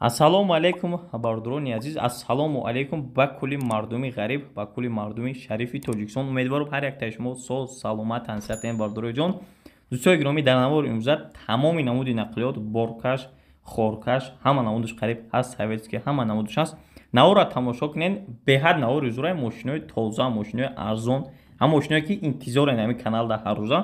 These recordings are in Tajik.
Ассалому алайкум, бародарони азиз, ассалому алайкум ба кулли мардуми ғариб, ба кулли мардуми шарифи Тоҷикистон. Умедворам ҳар яктаи шумо соз, саломат, тансиҳатен, бародарои ҷон. Дӯстои гиромӣ, дар навори имрӯза тамоми намуди нақлиёт, боркаш, хоркаш, ҳама намудаш қариб ҳаст, советский ҳама намудаш ҳаст. Наворро тамошо кунед, беҳад навори зурай, мошинои тоза, мошинои арзон, ҳам мошиное ки интизорен ҳамин канал дар ҳар рӯза,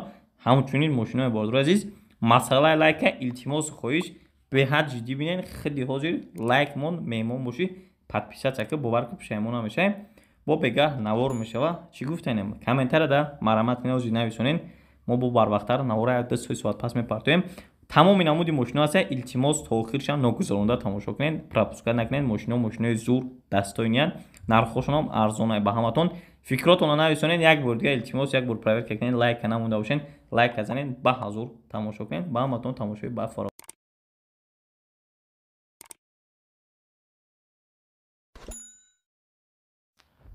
ҳамчунин мошинои бародарои азиз. Масъалаи лайка илтимосу хоҳиш беҳад ҷиддӣ бинен, хеле ҳозир лайк мон, меҳмон бошӣ, подписаться ки бовар ки пушаймон намешавем. Бо бегаҳ навор мешава. Чӣ гуфтанем? Комментария да марҳамат кунед, ҳозир нависонен. Мо бо барвақттар навора як ду се соат пас мепартоем. Тамоми намуди мошино ҳаста, илтимос то охиршам ногузаронда тамошо кунед, пропускать накунед. Мошино мошинои зур, дастоиниянд, нархҳошонам арзонай ба ҳаматон. Фикротонро нависонед, як бор дигар илтимос, як бор проверка кунед, лайка намонда бошед, лайка занед, ба ҳазур тамошо кунед. Ба ҳаматон тамошои ба фаро.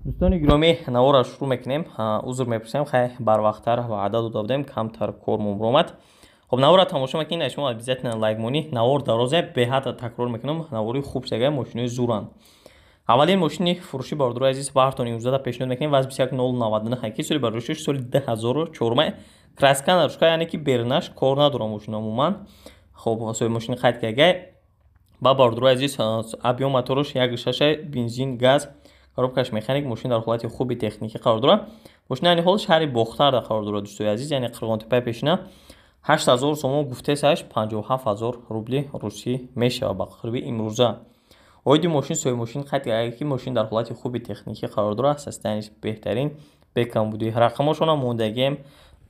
Дӯстони гиромӣ, наворро шурӯъ мекунем. Узр мепурсем, хай барвақттар ваъда дода будем, камтар кормон омад. Хоб, наворро тамошо мекунед, шумо обязательно лайк монӣ. Навор дарозе, беҳад такрор мекунам, навори хуб шага, мошинои зуранд. Аввалин мошини фурӯшӣ, бародарои азиз, ба ҳартон имрӯзада пешниҳод мекунем ВАЗ 21099, ки соли барои соли 2004, краска нарушка, яъне ки бернаш кор надора мошин умуман. Хоб, соҳиби мошини қайд кардагай. Ба бародарои азиз, объём мотораш 1.6, бензин, газ, коробкаш механик, мошин дар ҳолати хуби техникӣ қарор дорад. Мошин айни ҳол шаҳри Бохтарда қарор дорад, дӯстои азиз, яъне Қирғонтепаи пешина. 8000 сомон гуфтесаш, 57000 рубли русӣ мешавад ба қурби имрӯза. Оиди мошин соҳиби мошин қайд кард, ки мошин дар ҳолати хуби техникӣ қарор дорад, состоянияш беҳтарин, бекамбудӣ. Рақамҳошонам мондагием,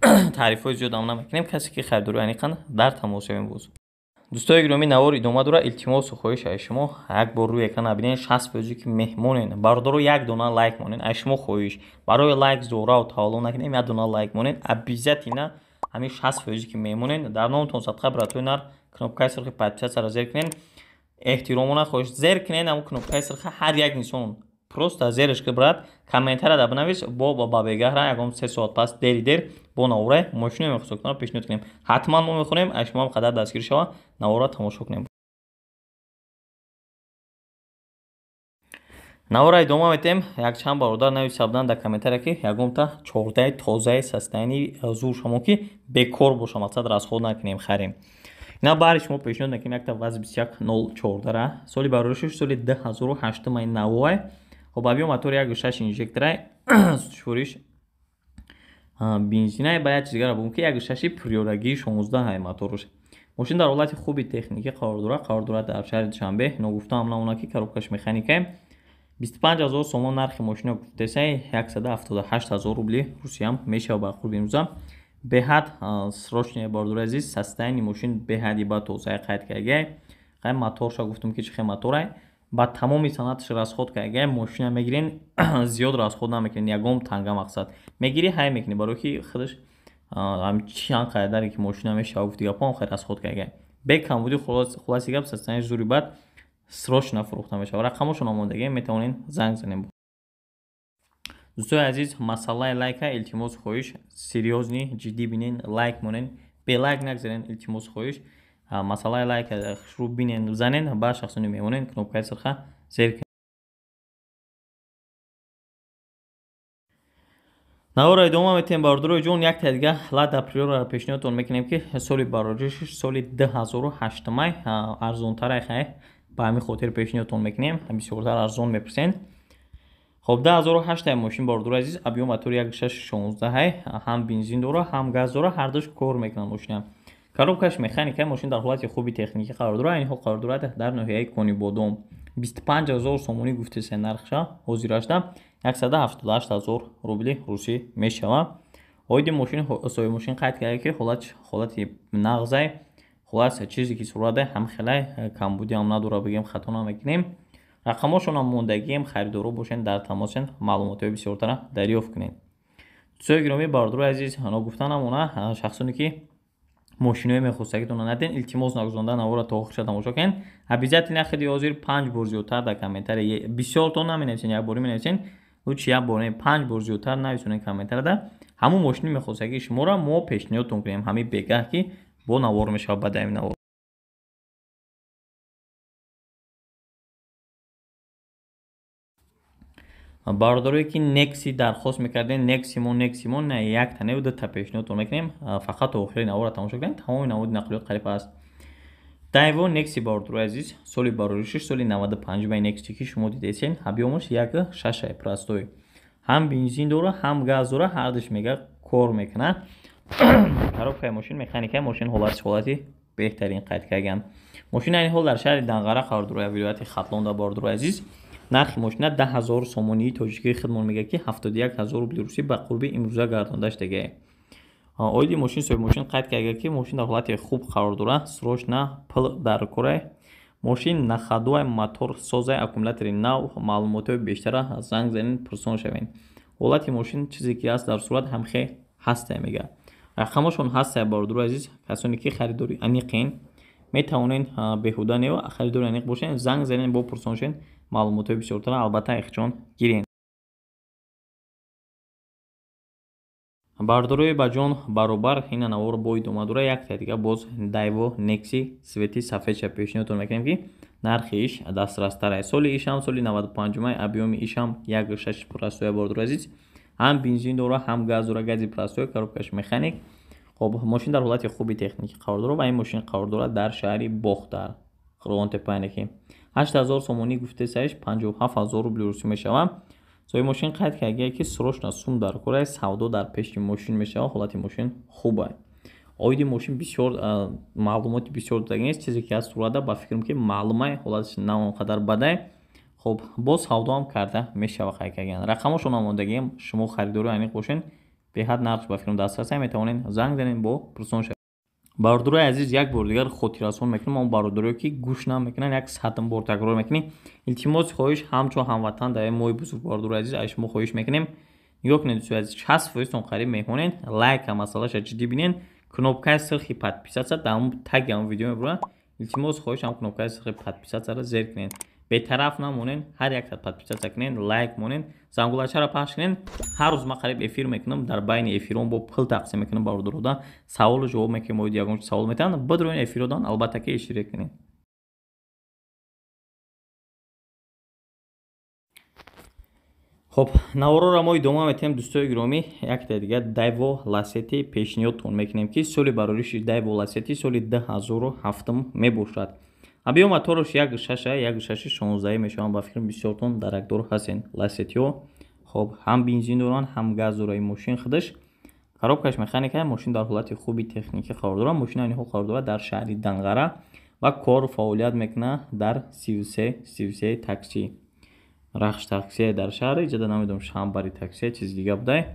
таърифҳои зиёдам намекунем, касе ки харидорӣ аниқан дар тамос шавем боз. Дӯстои гиромӣ, навор идома дорад, илтимосу хоҳиш аз шумо як бор рӯи экран набинед, 60% ки меҳмонен. Бародаро, як дона лайк монед, аз шумо хоҳиш. Барои лайк зорау тавалло накунем, як дона лайк монед, обязательно ҳамин 60% ки меҳмонен, дар номтон садқа братои нар кнопкаи сурхи подписаться зер кунед. Эҳтиромона хоҳиш, зер кунед ҳамон кнопкаи сурха, ҳар як инсон просто зераш ки брат, комментария да бинавис, бо ба бегаҳра ягон 3 соат пас дери дер бо навора мошино мехостокунам пешниҳод кунем. Ҳатман мо мехонем, аз шумо ҳам қадар дастгирӣ шава, навора тамошо кунем. Навора идома метем. Якчанд бародар нависа буданд дар комментария, ки ягонта чордаи тозаи состоянии зур шамо, ки бекор боша, мақсад расход накунем, харем. Ина баҳри шумо пешниҳод мекунем якта ВАЗ 21014, соли бароришаш соли 2008, навоай. Хоб, объём мотор 1.6 инжекторай, шӯриш бензинай. Ба як чиз дигара бигӯм, ки 1.6 приорагии 16 моторш. Мошин дар ҳолати хуби техникӣ қарор дорад, қарор дорад дар шаҳри Душанбе. Ногуфтаам намона, ки коробкаш механикай. 25000 сомон нархи мошино гуфтесай, 178000 рубли русиям мешавад ба қурби имрӯза. Беҳад срочный, бародари азиз, состояние мошин беҳади ба тозаи қайд кардагай. Қай моторша гуфтум, ки чӣ хел моторай. Ба тамоми санъаташ расход кардагай, мошина мегирен, зиёд расход намекунен, ягон танга мақсад. Мегири, ҳай мекунӣ, барои ки худаш чанд қадаре ки мошина мешава, гуфти гапҳоам хеле расход кардагай. Бе камбуди, хулоси гап, состояние зури бад, срочно фурӯхта мешавад. Рақамҳошон омодагӣ, метавонед занг занед. Дӯстои азиз, масъалаи лайка илтимос хоҳиш, серьёзный, ҷиддӣ бинен, лайк монен, бе лайк нагзарен, илтимос хоҳиш. Масъалаи лайка шурӯъ бинен, занен, ба шахсони мемонен, кнопкаи сурха зер кунед. Наворро идома метем, бародарои ҷон, як дига Лада Приораро пешниҳодтон мекунем, ки соли бароришаш соли 2008, арзонтарай, хай ба ҳамин хотир пешниҳодтон мекунем, бисёртар арзон мепурсен. Хоб, 2008 мошин, бародарои азиз, объём мотор 1.6 16, ҳам бензин дора, ҳам газ дора, ҳардуш кор мекунад мошина. Коробкаш механика, мошин дар ҳолати хуби техникӣ қарор дорад, айни ҳол қарор дорад дар ноҳияи Конибодом. 25000 сомонӣ гуфтеса нархша, ҳозирашда 178000 рубли русӣ мешавад. Оиди мошин соҳиби мошин қайд карда, ки ҳолати нағзай, хулас чизе ки сурада ҳам хелай камбудӣ ҳам надора, бигем хато намекунем. Рақамҳошонам мондагием, харидоро бошен, дар тамосен, маълумотҳои бисёртара дарёфт кунед. Дӯстои гиромӣ, бародарои азиз, ногуфта намона, шахсоне ки мошинои мехостагитонро наден, илтимос нагузонда навора то охирша тамошо кунед. Обязательно хеле ҳозир 5 бор зиёдтар дар комментария, бисёртон наменависен, як борӣ менависен, лучше як бор не, 5 бор зиёдтар нависонед комментарияда. Ҳамон мошини мехостагии шуморо мо пешниҳодтон кунем ҳамин бегаҳ, ки бо навор мешавад баъди ҳамин навор. Бародарое ки Некси дархост мекардем, Нексимо на як та не ду та пешниҳодтон мекунем. Фақат то охири навора тамошо кунед, тамоми намуди нақлиёт қариб аст. Дайво Некси бародарои азиз, соли бароришиш соли 95 бай Некси ки шумо дидесен, объёмаш 1.6 простой. Ҳам бензин дора, ҳам газ дора, ҳардуш мега кор мекунад. Коробкаи мошин механикаи мошин ҳолати беҳтарин қайд кардам. Мошин айни ҳол дар шаҳри Данғара қарор дорад, вилояти Хатлон да бародарои азиз. Нархи мошина 10000 сомонии тоҷикии хидмон мега ки 71000 рубли русӣ ба қурби имрӯза гардонда шудагиа. Оиди мошин соҳиби мошин қайд карда ки мошин дар ҳолати хуб қарор дорад, срочно пул дар кора. Мошин на ходуай, мотор созай, аккумулятори нав, маълумотҳои бештара занг занед, пурсон шавед. Ҳолати мошин чизе ки аст дар сурат ҳамхе ҳастае мега. Рақамошон ҳастае бародарои азиз, касоне ки харидори аниқен метавонед беҳуда не харидори аниқ бошед, занг занед, бо пурсон шавед, маълумотҳои бисёртара албатта ихчон гиред. Бародарои ба ҷон баробар ина навор бо идома дора. Якта дига боз Дайво Некси свети сафедша пешниҳодтон мекунем ки нархи иш дастрастар аст. Соли ишам соли 95, объёми ишам 1.6 простой бародарои азиз. Ҳам бензин дора, ҳам газ дора, гази простой, коробкаш механик. Хоб мошин дар ҳолати хуби техникӣ қарор дорад ва ин мошин қарор дорад дар шаҳри Бохтар, Қурғонтепа. 8000 сомонӣ гуфтесаиш 57000 рубли русӣ мешавад. Соҳиби мошин қайд карда ки срочно сум дар кор аст, савдо дар пеши мошин мешавад, ҳолати мошин хуб аст. Оиди мошин бисёр маълумоти бисёр додаги нест, чизе ки аст сурата ба фикрам ки маълум аст, ҳолаташ на он қадар бад аст. Хоб боз савдо ҳам карда мешавад қайд кардан. Рақамошон омодагием, шумо харидори аниқ бошед, беҳад нархш ба фикрам дастрас аст, метавонед занг занед, бо пурсон шавед. Бародарои азиз, як бор дигар хотиррасон мекунам, он бародарое ки гӯш намекунанд, як сатм бор такрор мекунем. Илтимос хоҳиш ҳамчун ҳамватан дар моҳи бузург бародарои азиз аз шумо хоҳиш мекунем. Нигоҳ кунед дӯстои азиз, 60% қариб меҳмонед, лайка масъалаша ҷиддӣ бинед, кнопкаи сирхи подписаться дар ҳамон таги ҳамон видео мебурад. Илтимос хоҳиш ҳам кнопкаи сирхи подписаться-ро зер кунед. Бетараф намонед, ҳар якта подписаться кунед, лайк монед, зангулачаро пахш кунед. Ҳар рӯз ман қариб эфир мекунам, дар байни эфирон бо пул тақсим мекунам бародарода, саволу ҷавоб мекунем, оид ягон савол метавонанд, бидроин эфиродан албатта ки иштирок кунед. Хоб навороро мо идома метиҳем дӯстои гиромӣ. Якта дига Дайво Ласети пешниҳодтон мекунем ки соли барориши Дайво Ласети соли 2007 мебошад. Объём мотораш 1.6, 1.6 16 мешаванд, ба фикрам бисёртон даракдор ҳастен Ласетиҳо. Хоб ҳам бензин доранд, ҳам газ дорад ин мошин худаш. Коробкаш механика, мошин дар ҳолати хуби техникӣ қарор дорад. Мошин айни ҳол қарор дорад дар шаҳри Данғара ва кор фаъолият мекунад дар 33 такси. Рахш таксия дар шаҳр, иҷода намедонам шамбари таксия чизи дига будай.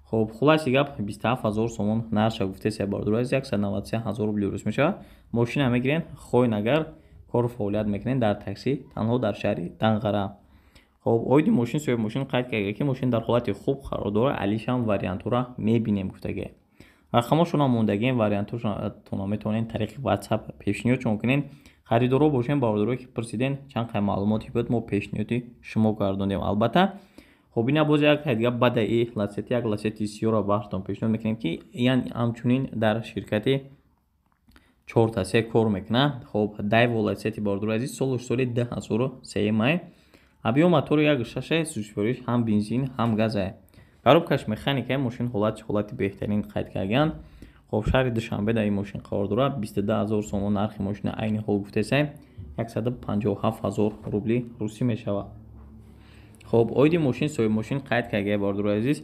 Хоб хулоси гап 27000 сомон нарша гуфтеса бародарои азиз, 193000 рубли рус мешавад. Мошина мегирен, хоҳед агар кор фаъолият мекунед дар такси танҳо дар шаҳри Данғара. Хоб оиди мошин соҳиби мошин қайд карда ки мошин дар ҳолати хуб қарор дорад, алишам вариантҳоро мебинем гуфтагӣ. Рақамошонам мондагием, вариантҳошонро метавонед тариқи WhatsApp пешниҳодшон кунед. Харидоро бошем бародарое ки пурсиден чанд қай маълумоти буд, мо пешниҳоди шумо гардондем албатта. Хоб ина боз як дига бадаи Ласети, як Ласети сиёро баҳртон пешниҳод мекунем ки ян ҳамчунин дар ширкати 4-3 кор мекунад. Хоб Дайво Ласети бародарои азиз солаш соли 2003 май. Объём мотори 1.6, сӯзишвориш ҳам бензин ҳам газ аст. Коробкаш механика, мошин ҳолати беҳтарин қайд кардан. Хоб шаҳри Душанбе дар ин мошин қарор дорад. 22000 сомон нархи мошина айни ҳол гуфтесем, 157000 рубли русӣ мешавад. Хоб оиди мошин соҳиби мошин қайд карда бародарои азиз,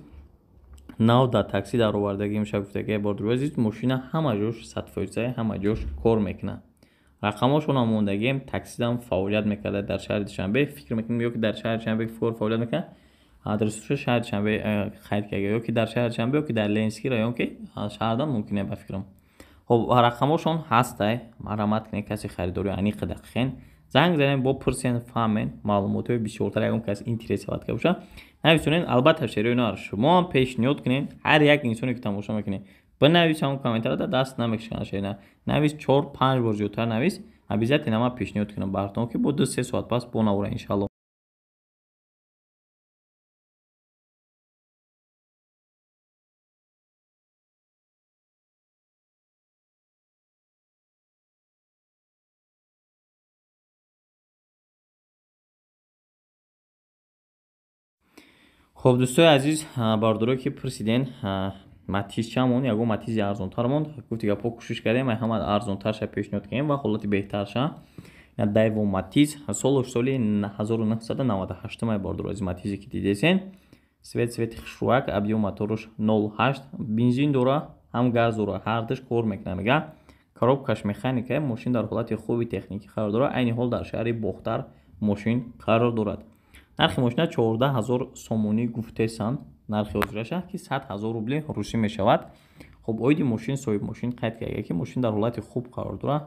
нав дар такси даровардагӣ мешавад гуфтагӣ бародарои азиз, мошина ҳама ҷош 100%, ҳама ҷош кор мекунад. Рақамошонам мондагием, таксидам фаъолият мекарда дар шаҳри Душанбе. Фикр мекунем ё ки дар шаҳри Душанбе кор фаъолият мекунад, адресушо шаҳри Душанбе қайд карда, ё ки дар шаҳри Душанбе, ё ки дар Ленинский район ки шаҳрдан мумкин е ба фикрам. Хоб рақамошон ҳастай, марҳамат кунед касе харидори аниқи дақиқен, занг занед, бо пурсен, фаҳмен, маълумотҳои бисёртар ягон кас интерес ҳавад ка боша нависонед. Албатта шерои нар шумо ҳам пешниҳод кунед, ҳар як инсоне ки тамошо мекунед бинавис ҳамон комментарияда, даст намекашанд шерина навис, 4-5 бор зиёдтар навис, обязательно ман пешниҳод кунам бартон ки бо 2-3 соат пас бо навора иншалло. Хоб, дӯстои азиз, бародарое ки пурсиден, Матиз чанд монд, ягон Матизи арзонтар монд, гуфти гапҳо, кӯшиш кардем ҳама арзонтарша пешниҳод кунем ва ҳолати беҳтарша. Дайво Матиз, солош соли 1998, бародаро азиз. Матизе ки дидесен, цвет, цвети хушрӯяк, объём моторуш 0,8, бензин дора, ҳам газ дора, ҳардуш кор мекунад, мега. Коробкаш механика. Мошин дар ҳолати хуби техникӣ қарор дорад. Айни ҳол дар шаҳри Бохтар мошин қарор дорад. Нархи мошина 14 000 сомонӣ гуфтесанд, нархи ҳозираша, ки 100 000 рубли русӣ мешавад. Хуб, оиди мошин соҳиби мошин қайд карда, ки мошин дар ҳолати хуб қарор дорад,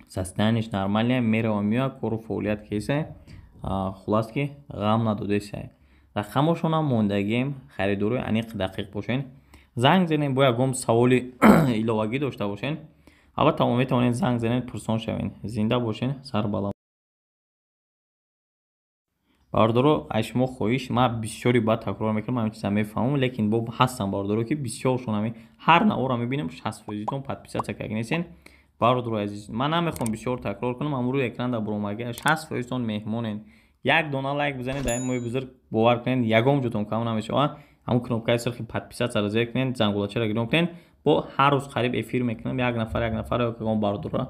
состояниеш нормальное, мерава, меояд, кору фаъолият кесе, хулас ки ғам надодесай. Рақамошонам мондагием, харидорои аниқ, дақиқ бошен, занг занем. Бо ягон саволи иловагӣ дошта бошен, албатта метавонед занг занед, пурсон шавед. Зинда бошен, сарбаланд. Бародаро, аз шумо хоҳиш, ман бисёри баъд такрор мекунам, ҳамин чиза мефаҳмам, лекин бо ҳастам бародаро, ки бисёршон ҳами ҳар навора мебинам, 60 фоизитон подписаться карда нестен. Бародарои азиз, ман намехоҳам бисёр такрор кунам, аммо рӯи экран дар буромага 60 фоизтон меҳмонен. Як дона лайк бизанед дар ин моҳи бузург, бовар кунед, ягон ҷотон кам намешавад. Ҳамун кнопкаи сирхи подписатьсяро зер кунед, зангулачаро гирон кунед. Бо ҳар рӯз қариб эфир мекунам, як нафар, як нафар, ягон бародора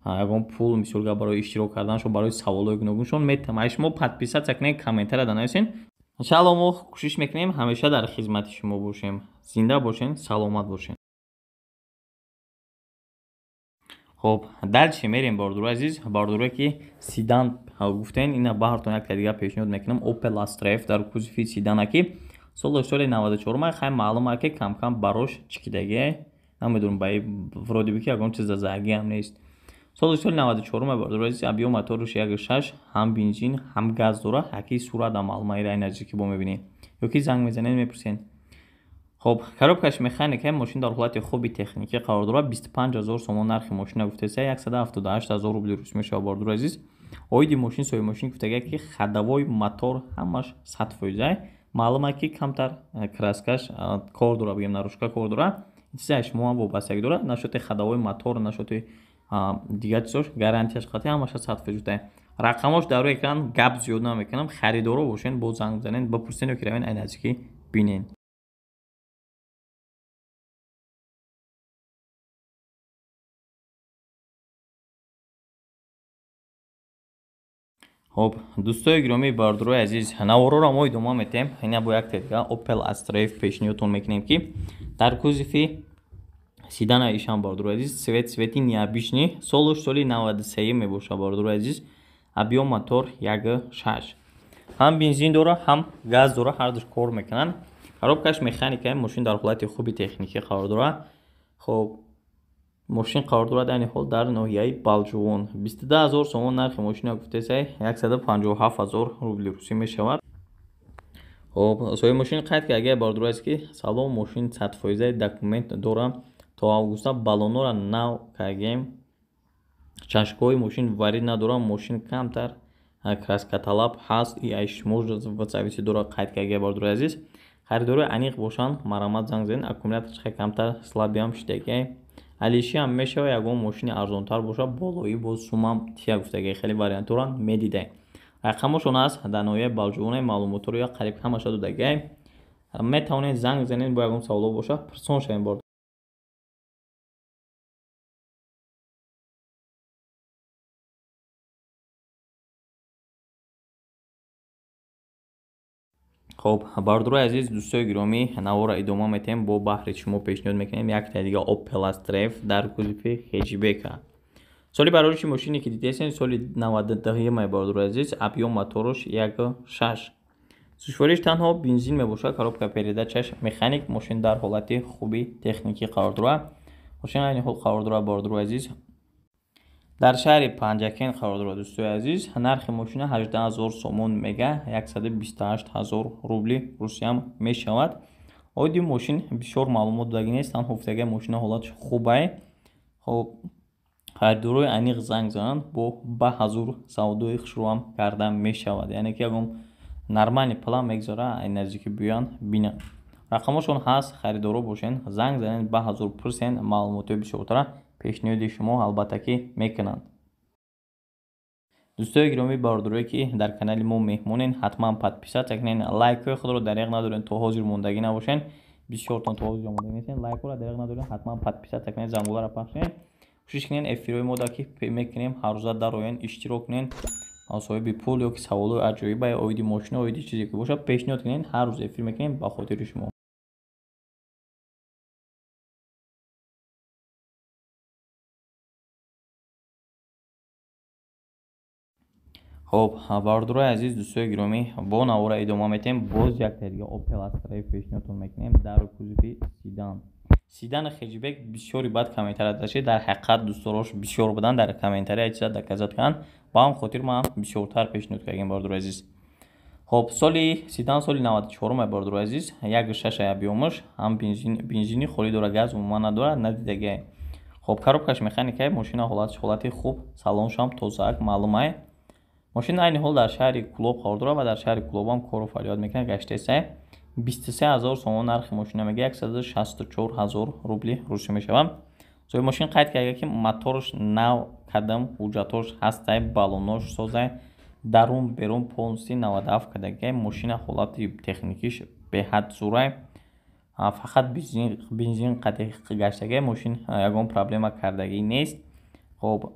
ягон пул, мисол гап, барои иштирок карданашон, барои саволҳои гуногуншон метам. Ай шумо подписаться кунед, комментария данависен. Иншаалло, мо кӯшиш мекунем ҳамеша дар хизмати шумо бошем. Зинда бошен, саломат бошен. Хоб, дальше мерем, бародарои азиз. Бародарое ки седан гуфтен, ина баҳртон якта дига пешниҳод мекунам: Opel Astra F дар кузови седана, ки солош соли 94. Хай, маълум ки камкам барош чикидагие, намедонам, ба вроде бы ки ягон чиз зазагиам нест. Соли соли 94, бародарои азиз, объём моторуш 1,6, ҳам бензин, ҳам газ дора. Ҳаки сурата маълума, ира наздики бо мебинед ё ки занг мезанед, мепурсед. Хоб, коробкаш механика. Мошин дар ҳолати хуби техникӣ қарор дорад. 25 000 сомон нархи мошина гуфтеса, 178 000 рубли рус мешавад. Бародари азиз, оиди мошин соҳиби мошин гуфтага, ки ходовой, мотор ҳамаш 100 фоиза. Маълума ки камтар краскаш кор дора, бигем, наружка кор дора. Чизе шумо ҳам вобастагӣ дорад. Насчёти ходовой, мотор, насчёти дигар чизош гарантияш қатъи ҳамаша 100 фоиз гуфта. Рақамош дар рӯи экран, гап зиёд намекунам. Харидоро бошен, боз занг бизанед, бипурсен ё ки равен ай наздикӣ бинен. Хоб, дӯстои гиромӣ, бародарои азиз, наворҳоро мо идома метиҳем. Ина бо як тега Opel Astra F пешниҳодтон мекунем, ки дар кузови седана ишам. Бародарои азиз, цвет, цвети необычный, солош соли 93 мебошад. Бародарои азиз, объём мотор 1,6, ҳам бензин дора, ҳам газ дора, ҳардуш кор мекунанд. Коробкаш механика. Мошин дар ҳолати хуби техникӣ қарор дорад. Хоб, мошин қарор дорад айни ҳол дар ноҳияи Балҷувон. 22 000 сомон нархи мошина гуфтесай, 157 000 рубли русӣ мешавад. Хоб, соҳиби мошин қайд кард, бародаро аст, ки салом, мошин 100 фоизаи, документ дорам то августа, баллонҳоро нав кардем, чашкҳои мошин варид надорам, мошин камтар краскаталаб ҳаст и ай шумо зависит дорад, қайд кард. Бародарои азиз, харидорои аниқ бошанд, марҳамат, занг занед. Аккумуляторш хеле камтар слабиам шидагиай, алишиам мешава. Ягон мошини арзонтар боша, болои боз сумам тия гуфтагиай, хеле вариантҳоро медидай. Рақамошон аст, дар ноҳияи Балҷувоне. Маълумотҳоро я қариб ҳамаша додагиай, метавонед занг занед, бо ягон саволо боша, пурсон шавем. Бор хоб, бародарои азиз, дӯстои гиромӣ, наворро идома метиҳем. Бо баҳри шумо пешниҳод мекунем якта дига Opel Astra F дар кузови хэтчбека. Соли барориши мошине ки дидесен, соли 92, бародарои азиз, объём моторуш 1,6, сӯзишвориш танҳо бензин мебошад, коробка передачаш механик. Мошин дар ҳолати хуби техникӣ қарор дорад. Мошин айни ҳол қарор дорад, бародарои азиз, дар шаҳри Панҷакент қарор дорад. Дӯстои азиз, нархи мошина 18 000 сомон мега, 128 000 рубли русиям мешавад. Оиди мошин бисёр маълумот додагӣ нест, танҳо гуфтагӣ мошина ҳолаташ хубай. Хоб, харидорои аниқ занг зананд, бо ба ҳазур савдои хушрӯам карда мешавад, яъне ки ягон нормальный план мегузора, ай наздики биёянд, бинанд. Рақамошон ҳаст, харидоро бошен, занг занед, ба ҳазур пурсен, маълумотҳои бисёртара пешниҳоди шумо албатта ки мекунанд. Дӯстои гиромӣ, бародарое ки дар канали мо меҳмонен, ҳатман подписаться кунед, лайкҳои худро дареғ надоред, то ҳозир мондагӣ набошед. Бисёртон то ҳозир мондагӣ нестед, лайкҳоро дареғ надоред, ҳатман подписаться кунед, зангуларо пахш кунед. Кӯшиш кунед эфирҳои мо ки мекунем ҳаррӯза дароянд, иштирок кунед. Соҳиби пул ё ки саволҳои аҷоиба оиди мошина, оиди чизе ки бошад, пешниҳод кунед, ҳар рӯз эфир мекунем ба хотири шумо. Хоб, бародарои азиз, дӯстои гиромӣ, бо навора идома метиҳем. Боз якта дига Opel Astra пешниҳодтон мекунем дар кузови седан. Седани хэтчбек бисёри бад комментария дашед. Дар ҳақиқат дӯстдорош бисёр буданд, дар комментария чиза доказать карданд. Ба ҳам хотир ман бисёртар пешниҳод кардем, бародарои азиз. Хоб, соли седан соли 94 бародарои азиз, 1,6 объёмаш, ҳам бензини холӣ дорад, газ умуман надорад, надидагиай. Хоб, коробкаш механикай, мошина ҳолати хуб, салоншам тозаак, маълумай. Мошина айни ҳол дар шаҳри Кӯлоб қарор дорад ва дар шаҳри Кӯлобам кору фаъолият мекунад, гаштесай. 23 000 сомон нархи мошина мега, 164 ҳазор рубли русӣ мешавад. Соҳиби мошин қайд карда, ки моторш нав кадам, ҳуҷҷатош ҳастай, баллонош созай, дарун берун полностью 97 кардагиай. Мошина ҳолати техникиш беҳад зурай, фақат бензин қадри гаштагиай, мошин ягон проблема кардагӣ нест. Хоб,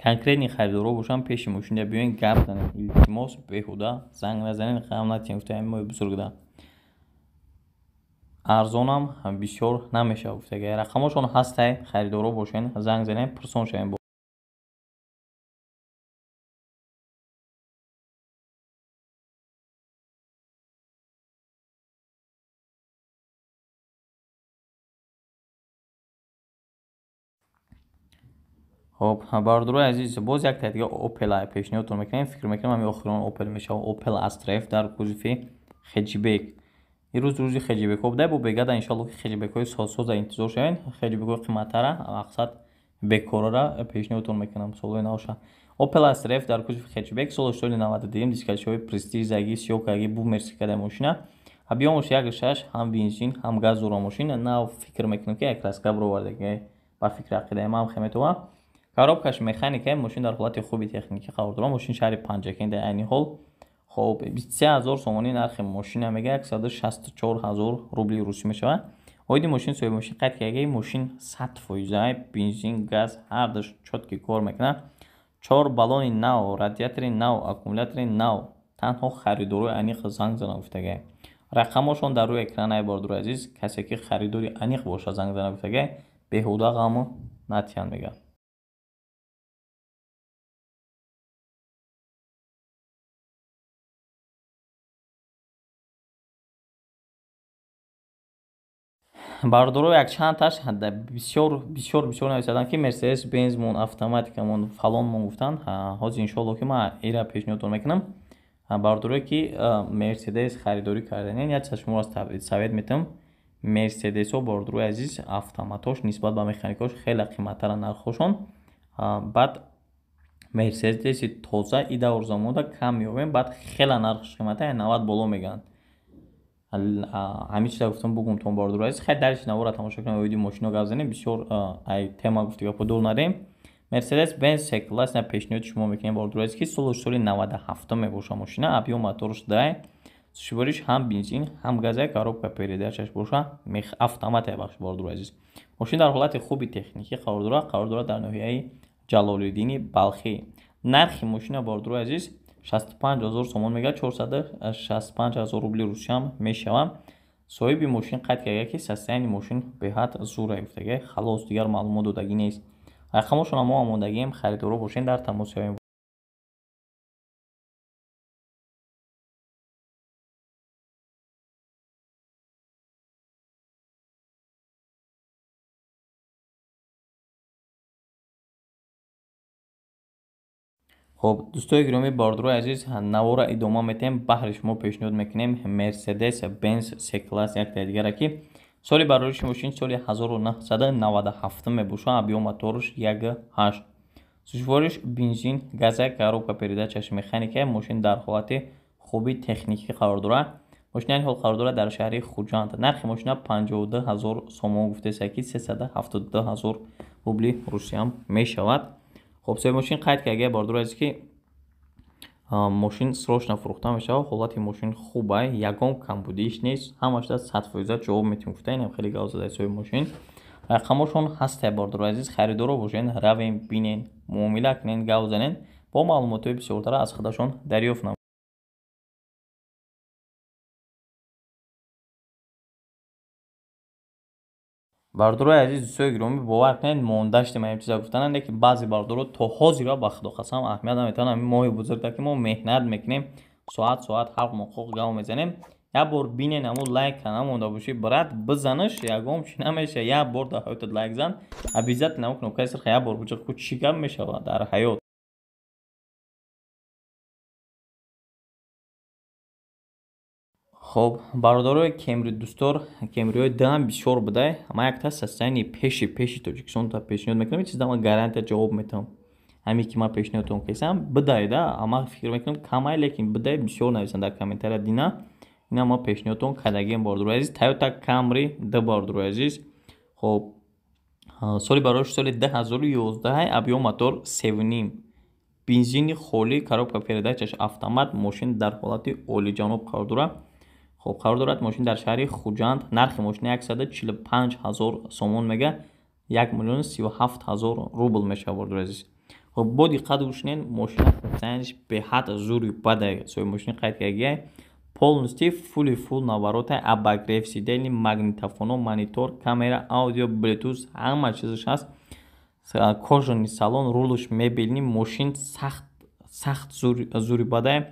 конкретный харидорҳо бошанд, пеши мошина биёен, гап занед, илтимос, беҳуда занг назанед, ғам натиҳед, гуфта мои бузургда. Арзонам бисёр намешавад, гуфтагиай. Рақамошон ҳастай, харидорҳо бошен, занг занед, пурсон шавем. Хоб, бародарои азиз, боз якта дига Opel пешниҳодтон мекунем. Фикр мекунам, ҳамин охирон Opel мешавад, Opel Astra F дар кузови хэтчбек. Ирӯз рӯзи хэтчбекҳо буда, бо бегада иншоалло ки хэтчбекҳои созсоза интизор шавед, хэтчбекҳои қиматтара, мақсад бекорара пешниҳодтон мекунам солҳои навша. Opel Astra F дар кузови хэтчбек, солаш соли 92, дискачаҳои престижаги, съёмкаги, бумерски кадай мошина. Объёмаш 1,6, ҳам бензин, ҳам газ дора мошина. Нав фикр мекунам, ки як краска бировардаги, ба фикри ақидаи ман хеметова. Коробкаш механика, мошин дар ҳолати хуби техникӣ қарор дорад. Мошин шаҳри Панҷакент айни ҳол. Хоб, 23 000 сомонӣ нархи мошина мега, 164 ҳазор рубли русӣ мешавад. Оиди мошин соҳиби мошин қайд карда, мошин 100 фоиза, бензин, газ ҳардуш чётко кор мекунад. Чор баллони нав, радиатори нав, аккумулятори нав. Танҳо харидорои аниқ занг занад, гуфтагай. Рақамошон дар рӯи экран ай, бародари азиз, касе ки харидори аниқ бошад, занг занад, гуфтагай, беҳуда ғаму натиҳанд, мега. Бародаро, якчандташ бисёр бисёр бисёр нависаданд, ки Мерседес Бензмон, автоматикамон, фалонмон гуфтанд. Ҳозир иншоалло ки ман ира пешниҳодтон мекунам. Бародарое ки Мерседес харидорӣ карданен, як чиз шуморо совет метавам: Мерседесҳо, бародарои азиз, автоматош нисбат ба механикош хеле қиматтара нархҳошон. Баъд Мерседеси тоза и давр замонда кам меёбем, баъд хеле нархш қимата, 90 боло мегӯянд. Ҳамин чиза гуфтам бугумтон, бародарои азиз. Хайр, дарши навора тамошо кунем, оиди мошино гап занем, бисёр ай тема гуфти гапо дур нарем. Мерседес Бенз С класс на пешниҳоди шумо мекунем, бародарои азиз, ки солаш соли 97 мебошад мошина, объём моторш дай, сӯзишвориш ҳам бензин, ҳам газа, коробка передачаш боша автомат бахш. Бародарои азиз, мошин дар ҳолати хуби техникӣ қарор дорад, қарор дорад дар ноҳияи Ҷалолиддини Балхӣ. Нархи мошина, бародарои азиз, 65 ҳазор сомон мега, 465 ҳазор рубли русиям мешавад. Соҳиби мошин қайд карда, ки состояние мошин беҳад зура, гуфтага, халос, дигар маълумот додагӣ нест. Рақамошона мо омодагием, харидоро бошед, дар тамос шавем. Хоб, дӯстои гиромӣ, бародарои азиз, навора идома метиҳем. Баҳри шумо пешниҳод мекунем Мерседес Бенз С класс яктаи дигара, ки соли барориши мошин соли 1997 мебошад, объём моторш 1,8, сӯзишвориш бензин, газа, коробка передачаш механика. Мошин дар ҳолати хуби техникӣ қарор дорад. Мошин айни ҳол қарор дорад дар шаҳри Хуҷанд. Нархи мошина 52 ҳазор сомон гуфтеса, ки 372 ҳазор рубли русиям мешавад. Хоб, соҳиби мошин қайд карда, бародарои азиз, ки Мошин срочно фурӯхта мешавад, ҳолати мошин хубай, ягон камбудииш нест, ҳамашда 100% ҷавоб метиҳем гуфта. Инам хеле гап зада ҳисоби мошин. Рақамошон ҳастай, бародарои азиз, харидоро бошен, равем, бинен, муомила кунен, гап занен, бо маълумотҳои бисёртара аз худашон дарёфт намоед. Бародарои азиз, дӯстои гиромӣ, бовар кунед, монда шудем ҳамин чиза гуфтанам, лекин баъзе бародаро то ҳозира ба худо қасам аҳамият наметавонанд. Ҳамин моҳи бузургда ки мо меҳнат мекунем, соат соат ҳалқ муқоқ гап мезанем, як бор бинен, ҳамун лайка намонда бошӣ, брат, бизанаш, ягон чи намеша. Як бор дар ҳаётат лайк зан, обязательно ҳамун кнопкаи сирха як бор буҷиқ ку, чӣ гап мешавад дар ҳаёт. Хоб, бародарои Кемри дӯстор, Кемриҳои даам бисёр будай. Ман якта состояние пеши пеши Тоҷикистон та пешниҳод мекунам, чизда ман гарантия ҷавоб метавам. Ҳамин ки ман пешниҳодтон кесам, бидай да, ман фикр мекунам камай, лекин бидай бисёр нависанд дар комментария дина. Ина ман пешниҳодтон кардагием, бародарои азиз. Toyota Camry д, бародарои азиз. Хоб, соли барош соли 2011, объём мотор 3,5, бензини холӣ, коробка передачаш автомат, мошин дар ҳолати олиҷаноб қарор дорад. Хоб, қарор дорад мошин дар шаҳри Хуҷанд. Нархи мошина 145 000 сомон мега, 1 миллиону 37 000 рубл мешавад, бародарои азиз. Хоб, бо диққат гӯш кунед, мошина состояниеш беҳад зури бадай. Соҳиби мошини қайд кардагиай, полностью фули фул наворота, обогрев сидений, магнитофоно, монитор, камера, аудио, блютуз, ҳама чизаш ҳаст. Кожаный салон, рулш мебельный, мошин сахт сахт зури бадай.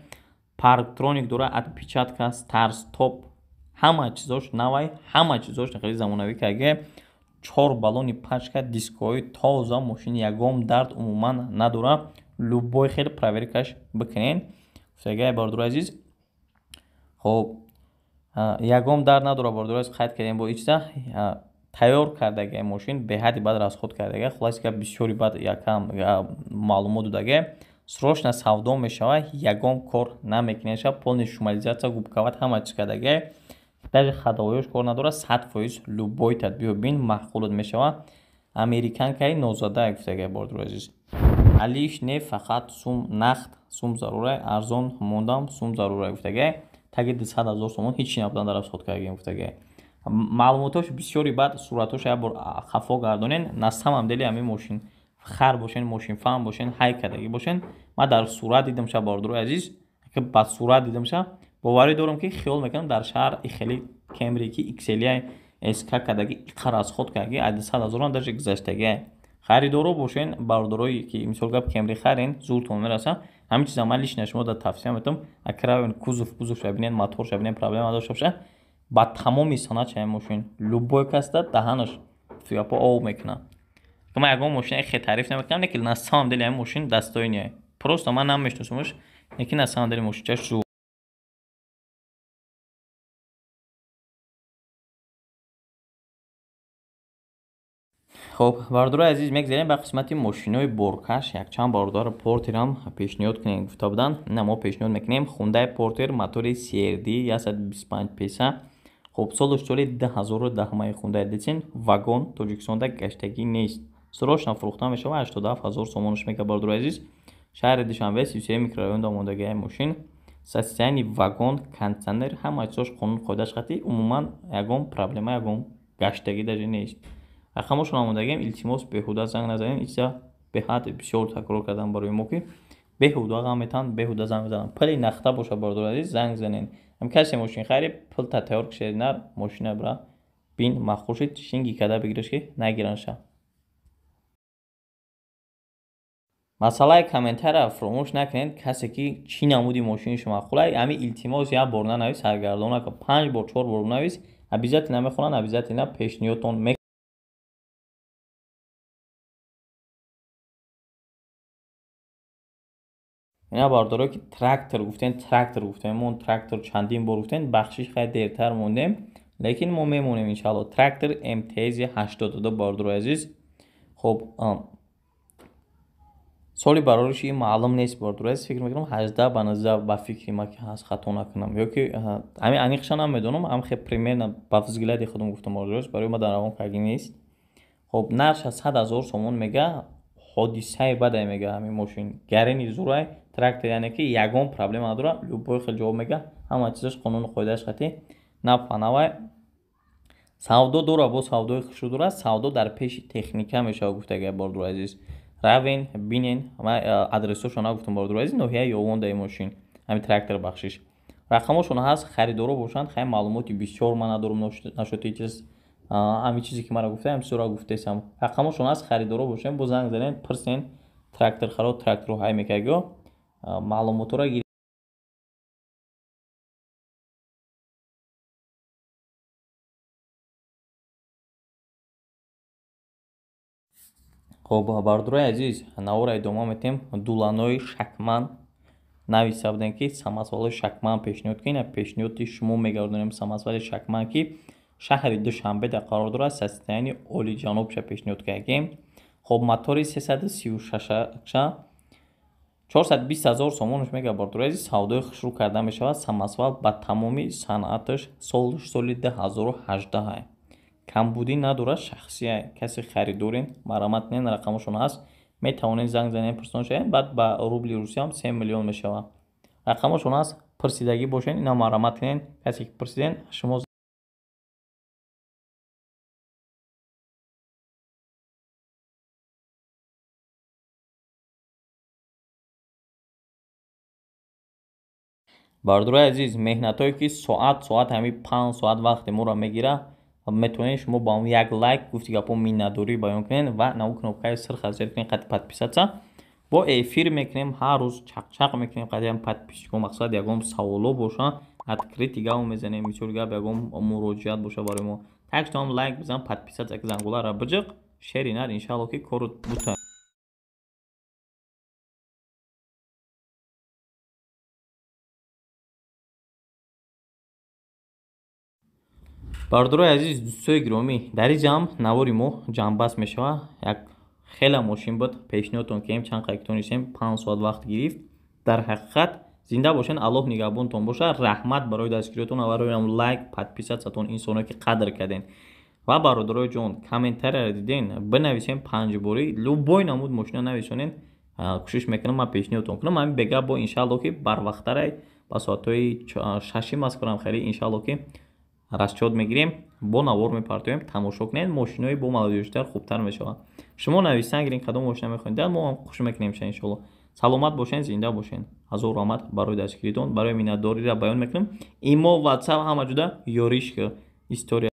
Парктроник дора, отпечатка, старт стоп, ҳама чизош навай, ҳама чизош хеле замонавӣ карда. 4 баллони пачка, дискҳои тоза, мошин ягон дард умуман надора. Любой хел проверкаш бикунен. Гуфтагиай, бародарои азиз. Хоб, ягон дард надора, бародарои азиз, қайд кардем бо ичта тайёр кардагиай, мошин беҳади бад расход кардагиай. Хулоси гап, бисёри бад якам маълумот додагиай. Срочно савдо мешавад, ягон кор намекунед, шава полный шумализация, губкават, ҳама чиз кардагиай. Даже ходовоёш кор надорад, 100% любой тат биё бин, маъқулот мешавад. Американкаи нозада гуфтагиай, бародарои азиз. Алиш не, фақат сум нақд, сум зарурай, арзон мондам, сум зарурай гуфтагиай. Таги 200 000 сомон ҳеч набудан дар расход кардагием гуфтагиай. Маълумотош бисёри бад, суратош як бор хафо гардонен. На самом деле ҳамин мошин хар бошен, мошинфаҳм бошен, ҳай кардагӣ бошен. Ман дар сурат дидам ша, бародарои азиз, ки ба сурат дидам ша, боварӣ дорам ки хиёл мекунам дар шаҳр хеле Кемри ки XLI СК кардагӣ, иқар расход кардагӣ, аз 200 000 даже гузаштагиай. Харидоро бошен, бародарое ки мисол гап Кемри харен, зуртон мераса. Ҳамин чиза ман лично шумо дар тавсия метавам, акравен кузов кузов ша бинен, мотор ша бинен, проблема дошта боша, ба тамоми санъат ша мошин любой кас да даҳанаш фиапо ов мекунад. Ман ягон мошина хе таъриф намекунам, лекин на самом деле ҳамин мошин достойный. Просто ман намешносамаш, лекин на самом деле мошинчаш зур. Хоб, бародарои азиз, мегзарем ба қисмати мошинои боркаш. Якчанд бародаро Портерам пешниҳод кунем гуфта буданд. Ина мо пешниҳод мекунем Hyundai Porter, мотори CRD, 125 песа. Хоб, солаш соли 2010 маи Hyundai Децин, вагон, Тоҷикистонда гаштагӣ нест. Срочно фурӯхта мешавад, 87 000 сомонаш мега, бародарои азиз. Шаҳри Душанбе, 33 микрорайонда мондагиай мошин. Состояние вагон, кондиционер, ҳама чизош қонун қоидаш қатъи, умуман ягон проблема, ягон гаштагӣ даже нест. Рақамошон омодагием, илтимос, беҳуда занг назанед. Ича беҳад бисёр такрор кардам барои мо ки беҳуда ғам метаҳанд, беҳуда занг мезананд. Пули нақда бошад, бародари азиз, занг занед. Ҳам касе мошин хари, пул та тайёр кишед, нар мошина бира бин, маъқул шид, шинги карда бигираш ки нагиранша. Масъалаи комментария фуромӯш накунед, касе ки чӣ намуди мошини шумо маъқулай, ҳамин илтимос, як бор нанавис, саргардон накун, 5 бор, 4 бор бинавис, обязательно мехонанд, обязательно пешниҳодтон мекунанд. Ина бародарое ки трактор гуфтен, трактор гуфтем, мо трактор чандин бор гуфтен, бахшиш, хай дертар мондем, лекин мо мемонем иншаалло. Трактор МТЗ 82, бародарои азиз. Хоб, соли барориши маълум нест, бародарои азиз, фикр мекунам 18 ба 19 ба фикри ма ки ҳаст, хато накунам, ё ки ҳамин аниқша намедонам, ам хе примерно ба взгляди худам гуфтам, бародарои азиз, барои ма дар равон кардагӣ нест. Хоб, нархша 100 000 сомон мега, ҳодисаи бадай мега ҳамин мошин, гарени зурай. Трактор яъне ки ягон проблема надорад, любой хел ҷавоб мега, ҳама чизаш қонуну қоидааш қатӣ нафанавай. Савдо дора, бо савдои хушрӯ дорад. Савдо дар пеши техника мешавад, гуфтагай бордури азиз. Равен бинен, ман адресошо нагуфтам, бордури азиз, ноҳияи Ёвон даи мошин, ҳамин трактор бахшиш. Рақамошон ҳаст, харидоро бошанд, хай маълумоти бисёр ман надорам нашоти чиз, ҳамин чизе ки мара гуфтаам, чизро гуфтесам. Рақамошон ҳаст, харидоро бошанд, бо занг занен, пирсен, тракторхаро тракторо ҳай мекаго, маълумотро гиред. Хоб, бардурои азиз, навора идома метем. Дуланои Шакман нависа будем, ки самосвалои Шакман пешниҳод кунед. Пешниҳоди шумо мегардонем самосвали Шакман, ки шаҳри Душанбе дар қарор дорад, состояние олиҷанобша пешниҳод кардем. Хоб, мотори 336-ша 420 000 сомонаш мега, бардурои азиз, савдои хушрӯ карда мешавад. Самосвал ба тамоми санъаташ, солш соли 2018, камбудӣ надорад, шахсия. Касе харидорин, марҳамат кунед, рақамошон ҳаст, метавонед занг занед, пурсон шавед. Баъд ба рубли русиям 3 миллион мешавад. Рақамошон ҳаст, пурсидагӣ бошед, ина марҳамат кунед, касе ки пурсиден шумо. Бардурои азиз, меҳнатҳое ки соат соат ҳамин 5 соат вақти моро мегирад, метавонед шумо ба он як лайк, гуфти гапо, миннатдорӣ баён кунед ва наву кнопкаи сирха зер кунед, қати подписаться. Бо эфир мекунем, ҳар рӯз чақчақ мекунем қадиам подписчико. Мақсад, ягон саволо боша, открытый гап мезанем, мисол гап, ягон муроҷиат боша барои мо. Так что ҳам лайк бизан, подписаться, зангуларо биҷиқ, шери нар, иншаалло ки кору бута. Бардорои азиз, дӯстои гиромӣ, дар ин ҷамъ навори мо ҷамъбаст мешавад. Як хеле мошин буд пешниҳодтон кардем, чанд қадр тонистем, 5 соат вақт гирифт. Дар ҳақиқат зинда бошен, Аллоҳ нигаҳбонтон бошад. Раҳмат барои дастгириётон ва барои лайк, подписатсиятон, инсоное ки қадр карден. Ва бародарои ҷон, комментарияро диден, бинависем панҷборӣ, любой намуд мошина нависонен, кӯшиш мекунам ман пешниҳодтон кунам. Ҳамин бега бо иншаалло ки барвақттарай, ба соатҳои 6 Москварам хеле иншаалло ки расчёт мегирем, бо навор мепартоем, тамошо кунед, мошинои бо молодёжтар хубтар мешавад. Шумо нависан гирен, кадом мошина мехоҳед, мо ҳам хуш мекунем иншоалло. Саломат бошен, зинда бошен. Ҳазор раҳмат барои дастгиритон, барои миннатдориро баён мекунем. Имо, ватсап, ҳама ҷуда ёриш история.